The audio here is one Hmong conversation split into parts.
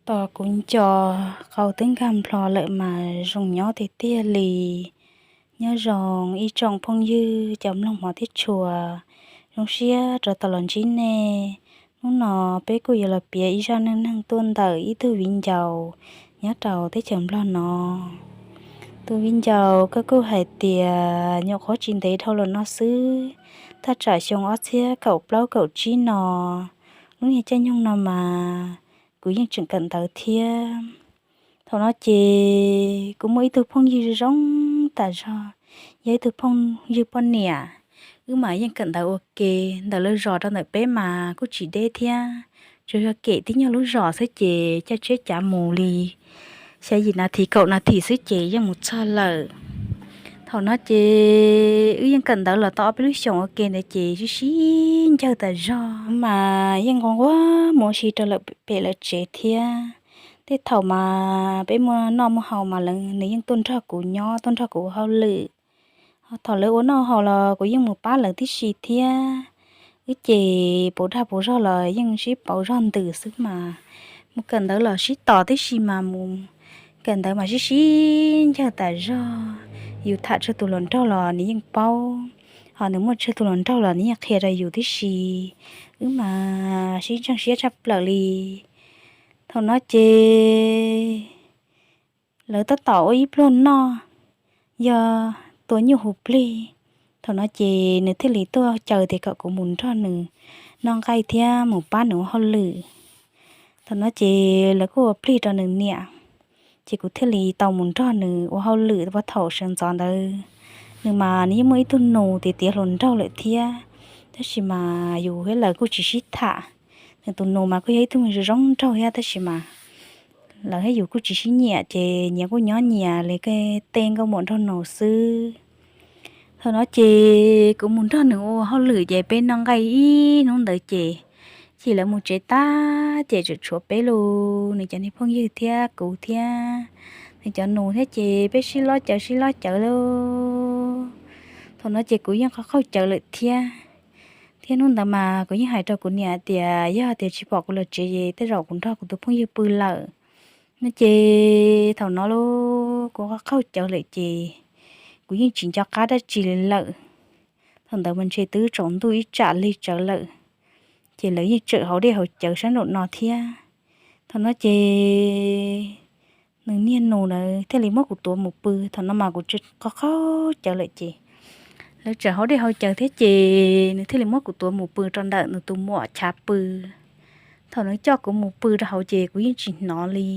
Tos kuv nco qau twb nkag nplho lawm mas zoo nyob tiag tiag li. Nyob zoo ib tsoom phooj ywg cov mloog hmov thiab tshua, zoo siab rov tau los ntsib nej. Hnub no peb kuj yuav los piav ib zaj neej neeg tuaj ntawm ib tug viv ncaus nyob rau teb chaws Nplog no. Tus viv ncaus koj kuj hais tias nyuam qhuav tsis ntev dhau los no xwb, thaj tsam xyoo ob txhiab kaum plaub kaum tsib no, lub niag caij nyoog no mas kuv yeej tseem kawm ntawv thiab. Thaum no ces kuv muaj ib tug phooj ywg zoo tas zog, yog ib tug phooj ywg poj niam. Wb mas yeej kawm ntawv ua ke, ntawm lawv zos rau ntawm peb mas kuj tsis deb thiab, tsuas yog kem tib nyuag lub zos xwb ces caij tsheb cav mus li xya yim nas this kaum nas this xwb ces yeej mus txog lawm. Thaum no ces wb yeej kawm ntawv los tau ob peb lub xyoos ua ke ntawd ces sib sib ncawg tas zog mas yeej nquag nquag mus ua si rau lawm pem lawv tsev thiab. Tej thaum mas peb muaj noj muaj haus mas lawv, nws yeej tuaj nrog kuv nyob, tuaj nrog kuv ua hauj lwm. Thaum lawv ua noj haus los kuv yeej mus pab lawv tib si thiab. Wb ces puas dag puas zog los yeej sib pauv zog ntws xwb mas, mus kawm ntawv los sib tos tib si mas mus kawm ntawv mas sib sib ncawg tas zog. Yus tham tsawg tus hluas nraug los nws yeej paub, ho nws muaj tsawg tus hluas nraug los nws yeej qhia rau yus tib si. Wb mas sib ntseeg siab tshaj plaws li. Thaum no ces lawv tab tom ua ib pluag noj, yog tua nyuj hu plig. Thaum no ces nws thiaj li tuaj caw tias kom kuv mus nrog nws noj nqaij thiab mus pab nws ua hauj lwm. Thaum no ces lawv kuj ua plig rau nws niam, ces kuv thiaj li tau mus nrog nws ua hauj lwm. Puag thaum sawv ntxov ntawd, nws mas nws yeej muaj ib tug nus tiav tiav hluas nraug lawm thiab, tab sis mas yus thiab lawv kuj tsis sib tham. Nws tus nus mas kuj yog ib tug zoo zoo nraug thiab, tab sis mas lawv thiab yus kuj tsis sib nyiam ces nyias kuj nyob nyias li tej nkauj muam nraug nus xwb. Thaum no ces kuv mus nrog nws ua hauj lwm ces peb noj nqaij ib hnub ntawd ces, ces lawv mus tsev tag ces tseem tshuav peb lus, nws cov niag phooj ywg thiab kuv thiab nws cov nus thiab ces peb sib lob cawv sib lob cawv lauj. Thaum no ces kuv yeej qhov qaug cawv lawm thiab. Thiab hnub ntawd mas kuv yeej hais rau kuv niam tias yog tias tsis pom kuv los tsev es tej zaum kuv nrog kuv tus phooj ywg pw lawm no ces thaum no lauj kuv qhov qaug cawv lawm ces kuv yeej tsis nco qab dab tsi li lawm. Thaum ntawd mas ntshe twb tsaus ntuj ib tsam lig tsawv lawm, ces lawv yeej tsawm hauv dej hauv cawv sab nraum no thiab. Thaum no ces nws niag nus ntawd thiaj li muab kuv tuav mus pw. Thaum no mas kuv qhov qaug cawv lawm ces lawv tsawm hauv dej hauv cawv thiab ces nws thiaj li muab kuv tuav mus pw rau ntawm nws tus muam chav pw. Thaum nws coj kuv mus pw rau hauv ces kuv yeej tsis hnov li.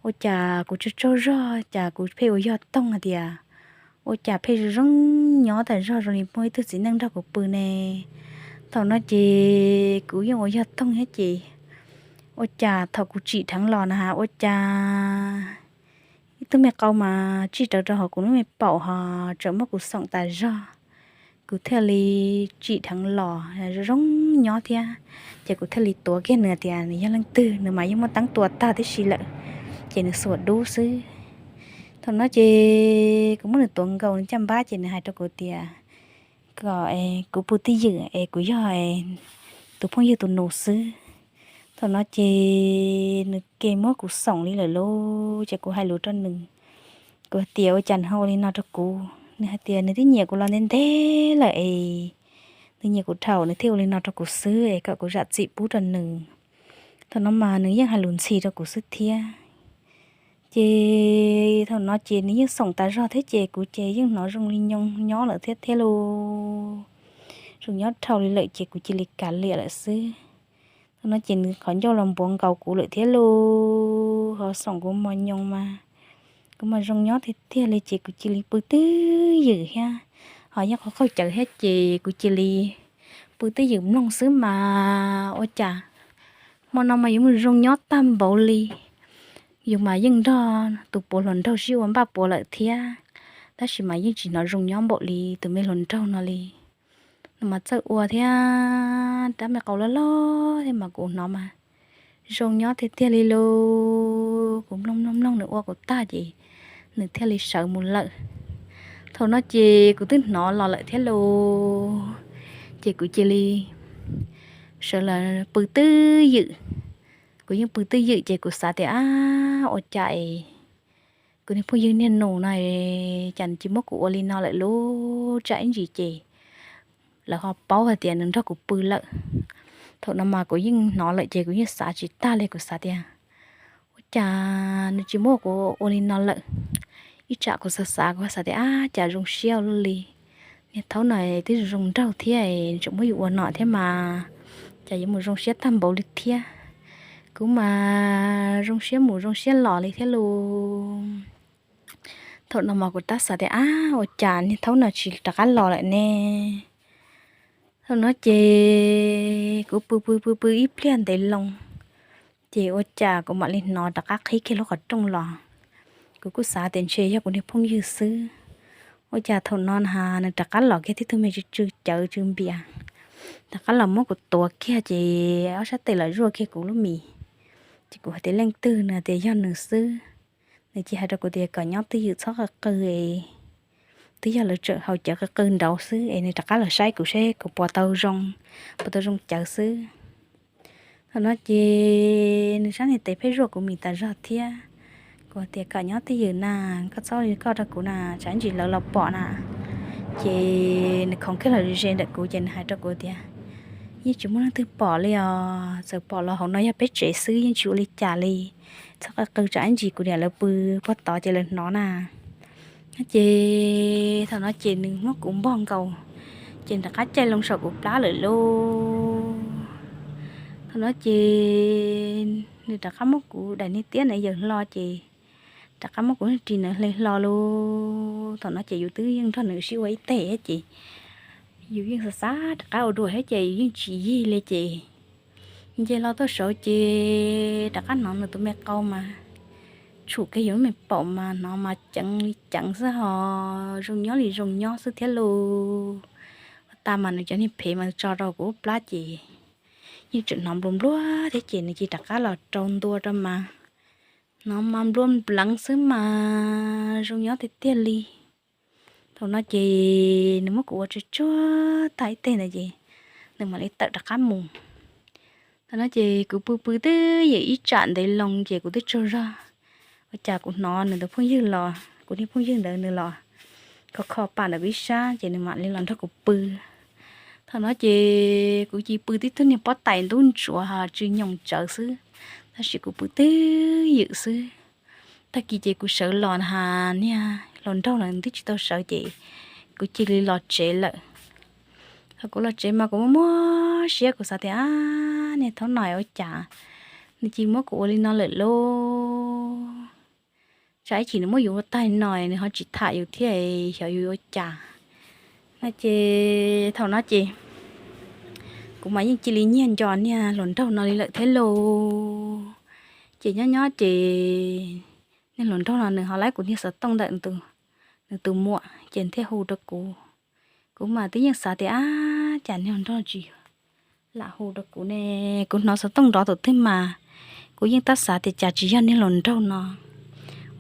Ua cas kuv tsaug tsaug zog, cas kuv pheej ua yog toog hais tias ua cas pheej zoo zoo nyob tas zog zoo li muaj ib tug txiv neej nrog kuv pw ne. Thaum no ces kuv yeej ua yog toog thiab ces ua cas thaum kuv tsim dheev los na ua cas ib tug me qau mas tsij rawv rau hauv kuv lub me paum ho tseem muab kuv xoom tas zog. Kuv thiaj li tsim dheev los zoo zoo nyob thiab, ces kuv thiaj li tuav kiag nws tias nws yog leej twg, nws mas yeej muaj teeb tua tag tib si lawm, ces nws xuas dub xwb. Thaum no ces kuv muab nws tuav nkaus nws caj npab ces nws hais rau kuv tias kom kuv pw twj ywm es kuv yog tus phooj ywg tus nus xwb. Thaum no ces nws ke muab kuv xoom li lawm lauj, ces kuv hais lus rau nws, kuv tias ua cas nws ho ua li no rau kuv. Nws hais tias nws twb nyiam kuv los ntev ntev lawm es nws nyiam kuv dhau nws thiaj ua li no rau kuv xwb es kom kuv zam txim pub rau nws. Thaum no mas nws yeej hais lus ntxhi rau kuv xwb thiab. Ces thaum no ces nws yeej xoom tas zog thiab ces kuv ces yeej hnov zoo li nyob lawm thiab thiab lauj. Zoo nyob dhau li lawm ces kuv cia li kav liam lawm xwb. Thaum no ces nws qhov ncauj los npuav nkaus kuv lawm thiab lauj, ho xoom kuv mos nyoos mas kuv mas zoo nyob tiag tiag li ces kuv cia li pw twj ywm thiab, ho yeej qhov qaug cawv thiab ces kuv cia li pw twj ywm mloog xwb mas ua cas hmo no mas yuav mus zoo nyob tag npaum li. Yus mas yeej nrog tus puav hluas nraug sib ua npaj puav lawm thiab, tab sis mas yeej tsis hnov zoo nyob npaum li tus me hluas nraug no li. Nws mas txawj ua thiab, rab me qau loj loj thiab mas kuv hnov mas zoo nyob tiag tiag li lauj. Kuv mloog mloog mloog nws ua kuv tag ces nws thiaj li sawv mus lawm. Thaum no ces kuv twb hnov los lawm thiab lauj, ces kuv cia li sawv los pw twj ywm. Kuv yeej pw twj ywm ces kuv xav tias, ab, ua cas es kuv niag phooj ywg niag nus no cas nws tsis muab kuv ua li no lawm lauj, tsam ib ntsis ces lawv ho paub hais tias nws nrog kuv pw lawm. Thaum no mas kuv yeej hnov lawm ces kuv yeej xav tsis tag li, kuv xav tias ua cas nws tsis muab kuv ua li no lawm. Ib tsam kuv xav xav kuv xav tias, ab, cas zoo siab ua luaj li, niag thaub no twb zoo nraug thiab, tseem muab yus ua no thiab mas, cas yuav mus zoo siab tag npaum li thiab. Kuv mas zoo siab mus zoo siab los li thiab lauj. Thaum no mas kuv tab xav tias, ab, ua cas niag thaub no tsis rov qab los lawm ne? Thaum no ces kuv pw pw pw pw ib pliag ntev loo, ces ua cas kuv mam li hnov rov qab qhib kiag lub qhov rooj los. Kuv kuj xav tias ntshe yog kuv niag phooj ywg xwb. Ua cas thaum no na nws rov qab los kiag tib tug me tsw tsw cawv tsw npias, rov qab los muab kuv tuav kiag ces ob sab tes los zuaj kiag kuv lub mis. Ces kuv hais tias leej twg? Nws tias yog nws xwb. Nws cia hais rau kuv tias kom nyob twj ywm txhob qw qw es twb yog lawv tsawm haus cawv qw qw nraud xwb es nws rov qab los saib kuv seb kuv puas tau zoo, puas tau zoo cawv xwb. Thaum no ces nws sab niag tes pheej zuaj kuv mis tas zog thiab. Kuv tias kom nyob twj ywm na, koj txhob li koj rau kuv na, tsam ib ntsis lawv los pom na. Ces nws khoov kiag los ze ntawm kuv ces nws hais rau kuv tias yeej tsis muaj leej twg pom li os, txawm pom los hauv no yog peb tsev xwb yeej tsis ua li cas li. Txhob qw qw tsam ib ntsis kuv niam lawv pw puag tod ces lawv hnov na. Ces thaum no ces nws muab kuv npog nkaus, ces rov qab caij loo saum kuv plab lawm lauj. Thaum no ces nws rov qab muab kuv daim niag tiab na yaws hlo ces rov qab muab kuv ris na hle hlo lauj. Thaum no ces yus twb yeej nrog nws sib ua ib teg thiab ces yus yeej xav xav rov qab ua dua thiab ces yus yeej tsis yig li ces nce hlo tuaj saud ces rov qab hnov nws tus me qau mas tshum kiag yus lub me paum mas hnov mas ceev li ceev xwb ho zoo nyob li zoo nyob xwb thiab lauj. Ua tas mas nws cov niag phev mas tso rau kuv lub plab ces yeej tseem hnov nplua nplua thiab ces nws cia rov qab los rau ntua rau mas hnov mas nplua npleev xwb mas zoo nyob tiag tiag li. Thaum no ces nws muab kuv ua tsuag tsuag tag ib teg ntawd ces nws mam li tawm rov qab mus. Thaum no ces kuv pw pw twb ywm ib tsam ntev loo ces kuv twb tsaug zog, ua cas kuv hnov nws tus phooj ywg los, kuv niag phooj ywg ntawd nws los kho kho pam ntawm kuv ib sab ces nws mam li los nrog kuv pw. Thaum no ces kuv cia li pw tib tug niag pob tais ntub ntsuav ho tsw nyoos tsawv xwb, tab sis kuv pw twb ywm xwb. Tag kis ces kuv sawv los na, niag hluas nraug los twb tsis tau sawv ces kuv cia li los tsev lawm. Thaum kuv los tsev mas kuv muaj muaj siab, kuv xav tias, ab, niag thaub no ua cas nws cia li muab kuv ua li no lawm lauj? Tsam ib chim nws muab yus ua tag no nws ho tsis tham yus thiab, xyov yus ua cas. No ces thaum no ces kuv mas yeej cia li nyiag nco niag hluas nraug no li lawm thiab lauj. Ces nyob nyob ces niag hluas nraug no nws ho laib kuv niag xov tooj ntawm nws tus muam ces thiaj hu rau kuv. Kuv mas twb yeej xav tias, ab, cas niag hluas nraug tsis lam hu rau kuv ne, kuv hnov xov tooj nrov tus twg mas kuv yeej tab xav tias cas tsis yog niag hluas nraug no.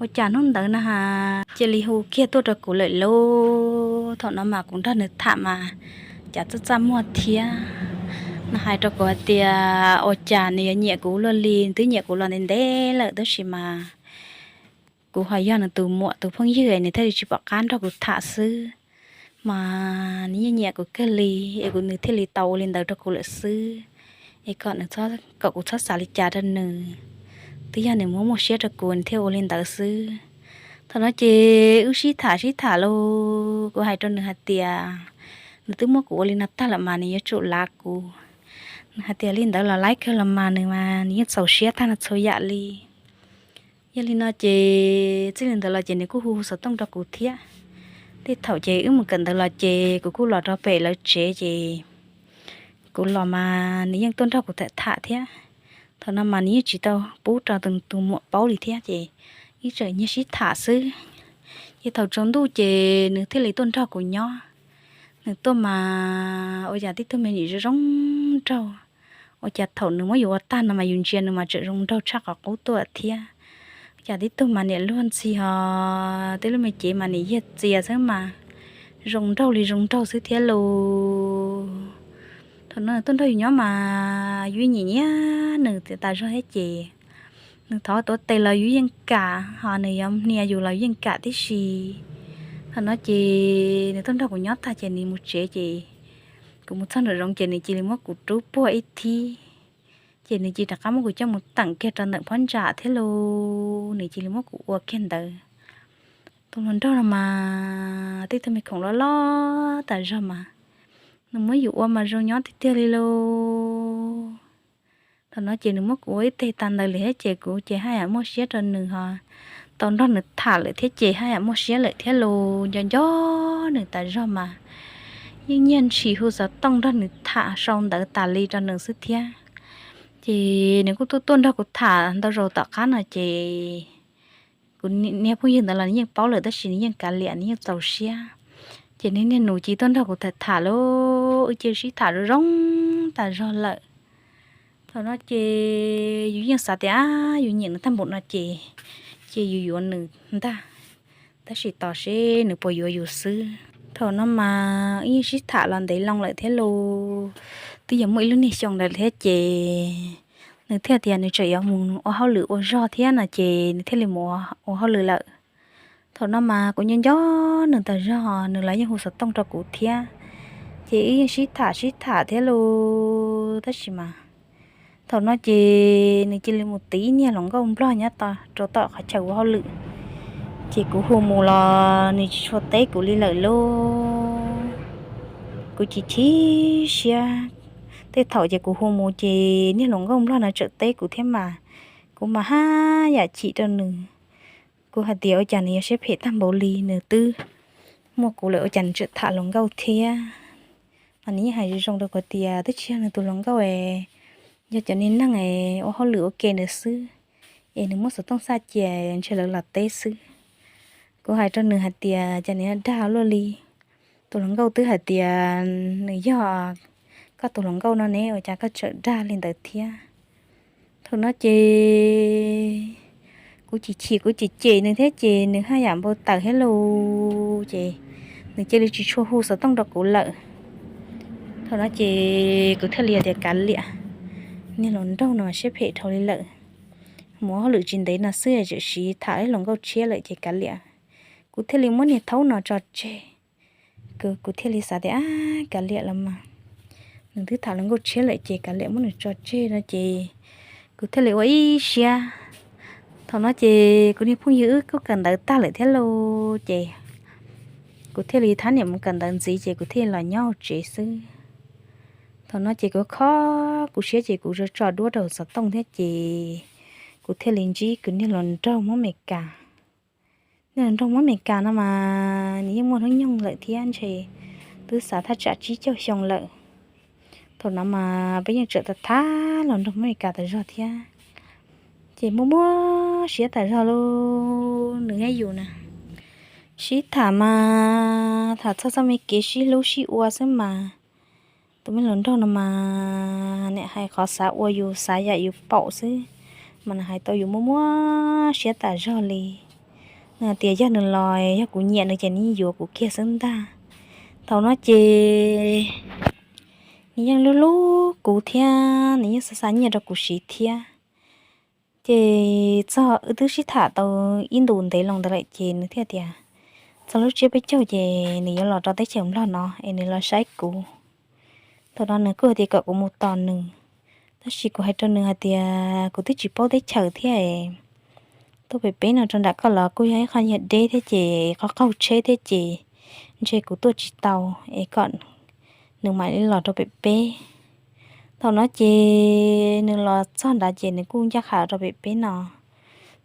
Ua cas hnub ntawd na has cia li hu kiag tuaj rau kuv lawm lauj. Thaum no mas kuv nrog nws tham mas cas txaj txaj muag thiab. Nws hais rau kuv hais tias ua cas nws yuav nyiam kuv luaj li, twb nyiam kuv los ntev ntev lawm tab sis mas kuv ho yog nws tus muam tus phooj ywg es nws thiaj li tsis pom qab nrog kuv tham xwb. Mas nws yeej nyiam kuv kawg li es kuv, nws thiaj li tau ua li ntawd rau kuv lawm xwb. Es kom nws, kom kuv txhob xav li cas rau nws, twb yog nws muaj muaj siab rau kuv nws thiaj ua li ntawd xwb. Thaum no ces wb sib tham sib tham lauj, kuv hais rau nws hais tias nws twb muab kuv ua li no tag lawm mas nws yuav tsum lav kuv. Nws hais tias li ntawd los laib kawg los mas nws mas nws yeej txaus siab tag no txhua yam li. Yog li no ces txij li ntawd los ces nws kuj hu xov tooj rau kuv thiab. Tej thaum ces wb mus kawm ntawv los ces kuv kuj los rau pem lawv tsev ces kuv los mas nws yeej tuaj nrog kuv tham tham thiab. Thaum no mas nws yeej tsis tau pub rau tus muam paub li thiab ces wb tseem nyiag sib tham xwb. Ces thaum tsaus ntuj ces nws thiaj li tuaj nrog kuv nyob. Nws tuaj mas ua cas tib tug me nyuam zoo zoo nraug, ua cas thaum nws muab yus ua tag no mas yus ntsia nws mas tseem zoo nraug tshaj qhov qub tuaj thiab. Ua cas tib tug mas niam luag ntxhi ho tej lub me cev mas niam yag txias xwb mas zoo nraug li zoo nraug xwb thiab lauj. Thaum no nws tuaj nrog yus nyob mas yus yeej nyiam nyiam nws tas zog thiab ces nws thov tuav tes los yus yeej kam, ho nws yuav hnia yus los yus yeej kam tib si. Thaum no ces nws tuaj nrog kuv nyob tag ces nws mus tsev ces kuv mus txog nraum zoov ces nws cia li muab kuv rub puag ib thib, ces nws cia li rov qab muab kuv coj mus teem kiag rau ntawm phab ntsa thiab lauj, nws cia li muab kuv ua kiag ntawd. Tus hluas nraug no mas tib tug me khoom loj loj tas zog mas nws muab yus ua mas zoo nyob tiag tiag li lauj. Thaum no ces nws muab kuv ua ib teg tag ntawd lawm thiab ces kuv ces haj yam muaj siab rau nws ho tau nrog nws tham lawm thiab ces haj yam muaj siab lawm thiab lauj. Nco nco nws tas zog mas yeej nyiag ntshis hu xov tooj nrog nws tham sau ntawv tas li rau nws xwb thiab. Ces nws kuj tuaj tuaj nrog kuv tham ntau zaus tom qab no ces kuv niag phooj ywg ntawd los nws yeej paub lawm tab sis nws yeej kav liam, nws yeej txaus siab. Ces nws niag nus cia li tuaj nrog kuv tham tham lauj, wb cia li sib tham zoo zoo tas zog lawm. Thaum no ces yus yeej xav tias yus nyiam nws tag npaum no ces, ces yus yuav nws ntag, tab sis tos seb nws puas yuav yus xwb. Thaum no mas wb yeej sib tham los ntev loo lawm thiab lauj, twb yog muaj ib lub niag xyoo ntawd thiab ces nws thiaj tias nws tseem yuav mus ua hauj lwm ua zog thiab no ces nws thiaj li mus ua hauj lwm lawm. Thaum no mas kuv nco nco nws tas zog, nws los yeej hu xov tooj rau kuv thiab, ces wb yeej sib tham sib tham thiab lauj, tab sis mas thaum no ces nws cia li mus tiv ib niag hluas nkauj nplog nyob rau tom qhov chaw ua hauj lwm, ces kuv hu mus los nws tsis tshua teb kuv li lawm lauj. Kuv chim chim siab, tej thaum ces kuv hu mus ces niag hluas nkauj nplog no tseem teb kuv thiab mas, kuv mas haj yam chim rau nws. Kuv hais tias ua cas nws yuav siab phem tag npaum li, nws twb muaj kuv lawm ua cas nws tseem tham hluas nkauj thiab. Mas nws yeej hais zoo zoo rau kuv tias twb tsis yog nws tus hluas nkauj es, yog cov niag neeg es ua hauj lwm ua ke ntawd xwb, es nws muab xov tooj xaj cia ntshe lawv los teb xwb. Kuv hais rau nws hais tias cas nws dag luaj li, tus hluas nkauj twb hais tias nws yog koj tus hluas nkauj no ne ua cas koj tseem dag li ntawd thiab. Thaum no ces kuv chim chim kuv cem cem nws thiab ces nws haj yam npau taws thiab lauj, ces nws cia li tsis tshua hu xov tooj rau kuv lawm. Thaum no ces kuv thiaj li tias kav liam, niag hluas nraug no siab phem dhau li lawm, mus hauj lwm tsis ntev no xwb tseem siv tham ib hluas nkauj tshiab lawm ces kav liam. Kuv thiaj li muab niag thaub no tso tseg. Kuv thiaj li xav tias ab kav liam los mas, nws twb tham hluas nkauj tshiab lawm ces kav liam muab nws tso tseg no ces kuv thiaj li ua ib siab. Thaum no ces kuv niag phooj ywg wb kuj kawm ntawv tag lawm thiab lauj ces kuv thiaj li thab niam mus kawm ntawv ntxiv ces kuv thiaj li los nyob hauv tsev xwb. Thaum no ces kuv kho kuv siab ces kuv tso duab rau xov tooj thiab ces kuv thiaj li ntsib kuv niag hluas nraug Hmoob Amelikas. Niag hluas nraug Hmoob Amelikas no mas nws yeej muaj hnub nyoog lawm thiab ntshe twb xav thaj tsam tsib caug xyoo lawm. Thaum no mas peb yeej tseem thab thab hluas nraug Hmoob Amelikas tas zog thiab. Ces muaj muaj siab tas zog lauj, nws thiab yus na sib tham mas tham txog txoj me kev sib hlub sib ua xwb mas. Tus me hluas nraug no mas niam hais qhov xav ua yus xav yam yus paum xwb, mas nws hais tau yus muaj muaj siab tas zog li. Nws hais tias yog nws los yog kuv nyiam nws ces nws yeej yuav kuv kiag xwb ntag. Thaum no ces nws yeej hlub hlub kuv thiab nws yeej xa xa nyiaj rau kuv siv thiab. Ces txog wb twb sib tham tau ib ntus ntev loo ntawd lawm ces nws thiaj tias txog lub tsiab peb caug ces nws yuav los rau teb chaws Nplog no es nws los saib kuv. Thaum no nws kuj hais tias kom kuv mus tos nws, tab sis kuv hais rau nws hais tias kuv twb tsis paub teb chaws thiab es tuaj pem peb no rau nram koj los kuj yog ib qho yog deb thiab ces qhov qaug tsheb thiab ces ntshe kuv tuaj tsis tau es kom nws mam li los rau pem peb. Thaum no ces nws los txog nrad ces nws kuj ncaj qha rau pem peb no.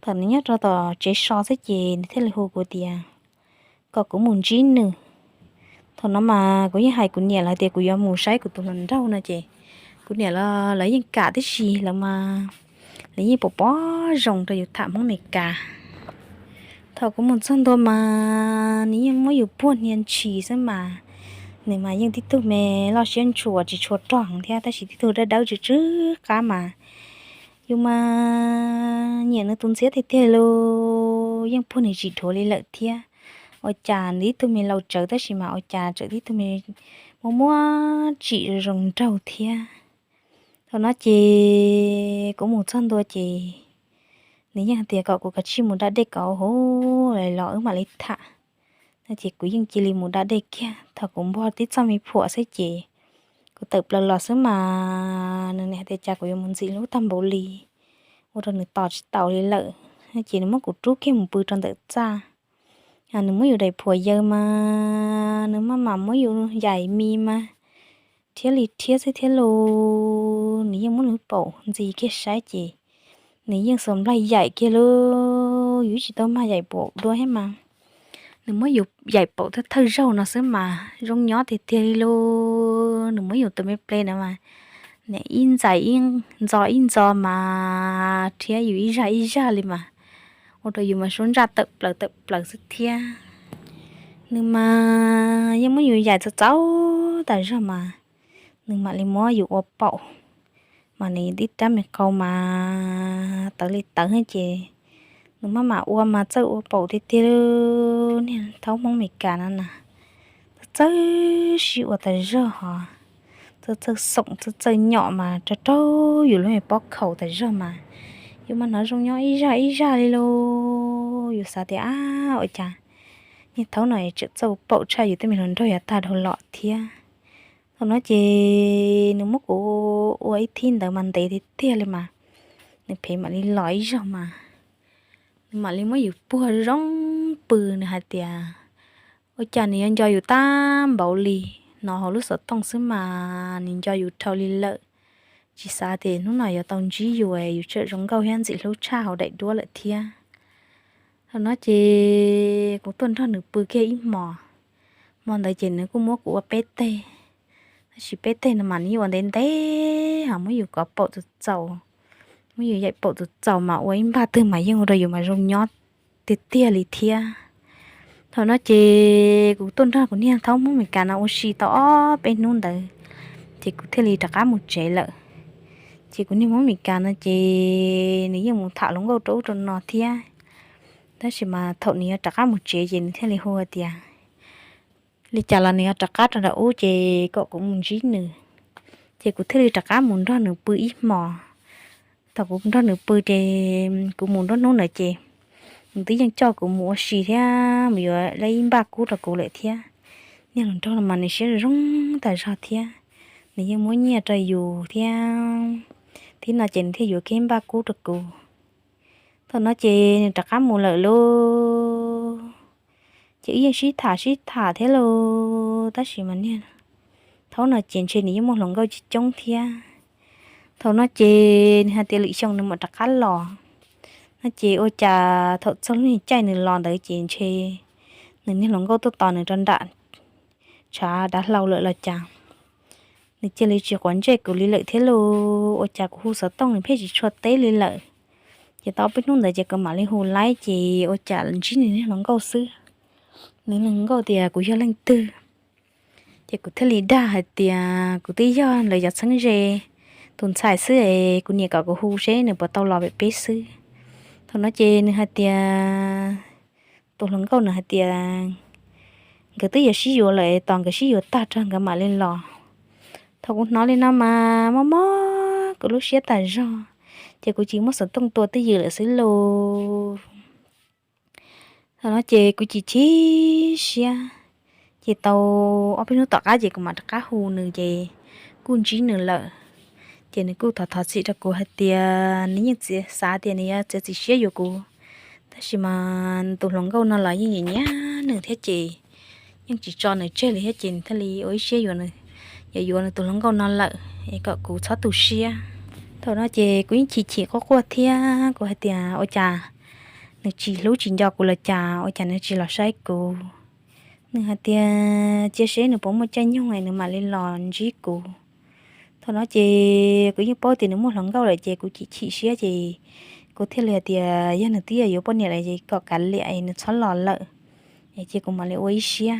Thaum nws nyob rau tom tsev so xwb ces nws thiaj li hu kuv tias kom kuv mus ntsib nws. Thaum no mas kuv yeej hais kuv niam lawv tias kuv yuav mus saib kuv tus hluas nraug no ces kuv niam los lawv yeej kam tib si, lawv mas lawv yeej pom pom zoo rau yus tham Hmoob Amelikas. Thaum kuv mus txog ntua mas nws yeej muab yus puag hnia ntshis xwb mas, nws mas yeej tib tug me loj siab ntshua tsis tshua rog thiab tab sis tib tug dawb dawb tsw tsw qab mas yus mas nyiam nws tus ntxhiab tiag tiag li, yeej puag nws tsis dhuav li lawm thiab. Ua cas nws ib tug me laus tsawv tab sis mas ua cas tseem tib tug me muaj muaj tsim zoo nraug thiab. Thaum no ces kuv mus txog ntua ces nws yeej hais tias kom kuv kav tsij mus da dej kom huv los wb mam li tham no ces kuv yeej cia li mus da dej kiag. Thaum kuv npog tib txoj me phuam xwb ces kuv tawm plaws los xwb mas nws nim hais tias cas kuv yuav mus ntxim hlub tag npaum li, ua rau nws tos tsis taus li lawm. Ces nws muab kuv rub kiag mus pw rau ntawm txaj. Nws muab yus daim phuam yaws mas nws maj mam muab yus yaim mis mas rhiab li rhiab xwb thiab lauj. Nws yeej muab nws paum ntxiv kiag saib ces nws yeej xuas nplaig yaim kiag lauj, yus tsis tau mag yaim paum dua thiab mas. Nws muab yus yaim paum thawj thawj zaug no xwb mas zoo nyob tiag tiag li lauj. Nws muab yus tus me ple na mas nim ib ntxais ib ntxo ib ntxo mas rhiab yus ib zaj ib zaj li mas ua rau yus mas suab ntsaj tawm plaws tawm plaws xwb thiab. Nws mas yeej muab yus yaim txaus txaus tas zog mas nws mam li muab yus ua paum. Mas nws tib rab me qau mas tawv li tawv ces nws maj mam ua mas txawj ua paum tiag tiag li. Niag thaub Hmoob Meskas no na, txawj txawj sib ua tas zog hos, txawj txawj xoom txawj txawj nyom mas rau rau yus lub me pob khaum tas zog mas yus mas hnov zoo nyob ib zaj ib zaj li lauj. Yus xav tias ab ua cas niag thaub no tseem txawj ua paum tshaj yus tej me hluas nraug yav tag dhau los thiab. Thaum no ces nws muab kuv ua ib thib ntawd mas ntev tiag tiag li mas nws phem mam li los ib zaug mas nws mam li muab yus puag zoo pw. Nws hais tias ua cas nws yuav nco yus tag npaum li, hnov hauv lub xov tooj xwb mas nws nco yus dhau li lawm. Tsis xav tias hnub no yuav tau ntsib yus, yus tseem zoo nkauj thiab ntxim hlub tshaj hauv daim duab lawm thiab. Thaum no ces kuv tuaj nrog nws pw kiag ib hmos, hmo ntawd ces nws kuj muab kuv ua peb teg. Tab sis peb teg no mas nws yeej ua ntev ntev hos muab yus kov paum txaus txaus, muab yus yaim paum txaus txaus mas ua ib npaj twg mas yeej ua rau yus mas zoo nyob tiag tiag li thiab. Thaum no ces kuv tuaj nrog kuv niag thaub Hmoob Meskas no ua si tau ob peb hnub ntawd ces kuv thiaj li rov qab mus tsev lawm. Ces kuv niag Hmoob Meskas no ces nws yeej mus tham hluas nkauj rau ub rau no thiab. Tab sis mas thaum nws yuav rov qab mus tsev ces nws thiaj li hu tias li cas los nws yuav rov qab rau nram ub ces kom kuv mus ntsib nws. Ces kuv thiaj li rov qab mus nrog nws pw ib hmos. Thaum kuv nrog nws pw ces kuv mus nruab hnub ntawd ces nws twb yeej coj kuv mus ua si thiab mus yuav ib npaj kub rau kuv lawm thiab. Niag hluas nraug no mas nws siab zoo tas zog thiab, nws yeej muab nyiaj rau yus thiab. Thib no ces nws thiaj yuav kiag npaj kub rau kuv. Thaum no ces nws rov qab mus lawm lauj. Ces wb yeej sib tham sib tham thiab lauj, tab sis mas niag thaub no ces ntshe nws yeej muaj hluas nkauj coob coob thiab. Thaum no ces nws hais tias lwm xyoo nws mam rov qab los no ces ua cas thaum txog lub niag caij nws los ntawd ces ntshe nws niag hluas nkauj tuaj tos nws rau nram tshav dav hlau lawm los cas. Nws cia li tsis quav ntsej kuv li lawm thiab lauj, ua cas kuv hu xov tooj nws pheej tsis tshua teb li lawm. Ces tau peb hnub ntawd ces kuv mam li hu laib ces ua cas ntsib nws niag hluas nkauj xwb. Nws niag hluas nkauj tias kuv yog leej twg, ces kuv thiaj li dag hais tias kuv twb yog lawv cov txheeb ze tus ntxhais xwb es kuv niam kom kuv hu seb nws puas tau los pem peb xwb. Thaum no ces nws hais tias tus hluas nkauj nws hais tias nkawd twb yuav sib yuav lawm, tos nkawd sib yuav tag rau nkawd mam li los. Thaum kuv hnov li no mas mob mob kuv lub siab tas zog, ces kuv cia li muab xov tooj tua twj ywm lawm xwb lauj. Thaum no ces kuv chim chim siab, ces tau ob peb hnub tom qab ces kuv mam rov qab hu nws ces kuj ntsib nws lawm. Ces nws kuj thov thov txim rau kuv hais tias nws yeej txiav xav tias nws yuav txiav txim siab yuav kuv, tab sis mas tus hluas nkauj no los yeej nyiam nyiam nws thiab ces yeej tsis tso nws tseg li thiab ces nws thiaj li ua ib siab yuav nws, yuav yuav nws tus hluas nkauj no lawm es kom kuv txhob tu siab. Thaum no ces kuv yeej chim chim quaj quaj thiab kuv hais tias ua cas nws tsis hlub tsis nco kuv los cas, ua cas nws tsis los saib kuv. Nws hais tias cia seb nws puas muaj caij nyoog es nws mam li los ntsib kuv. Thaum no ces kuv yeej paub tias nws muaj hluas nkauj lawm ces kuv chim chim siab ces kuv thiaj li hais tias yog nws twb yuav yuav poj niam lawm ces kom kav liam es nws txhob los lawm, es ces kuv mam li ua ib siab.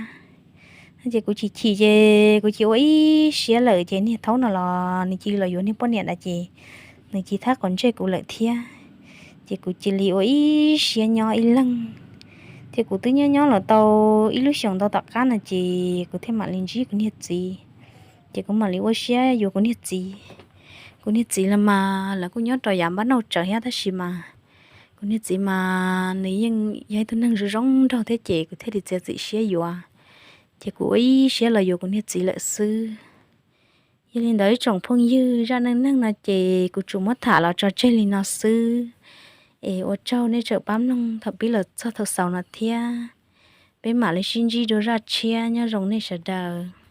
Ces kuv chim chim ces kuv cia li ua ib siab lawm ces niag thaub no los nws cia li los yuav niag poj niam ntawd ces nws cia li thab quav ntsej kuv lawm thiab. Ces kuv cia li ua ib siab nyob ib leeg. Ces kuv twb nyob nyob los tau ib lub xyoos ntau tom qab no ces kuv thiaj mam li ntsib kuv niag txiv. Ces kuv mam li ua siab yuav kuv niag txiv. Kuv niag txiv los mas lawv kuj nyob rau yav npab nauj tsawv thiab, tab sis mas kuv niag txiv mas nws yeej yog ib tug neeg zoo zoo nraug thiab, ces kuv thiaj li txiav txim siab yuav. Ces kuv ua ib siab los yuav kuv niag txiv lawm xwb. Yog li ntawd ib tsoom phooj ywg, zaj neej neeg no ces kuv tsuas muab tham los tso tseg li no xwb. Es ua tsaug nej tseem pab mloog thaum pib los txog thaum xaus no thiab. Peb mam li sib ntsib dua zaj tshiab, nyob zoo nej sawv daws.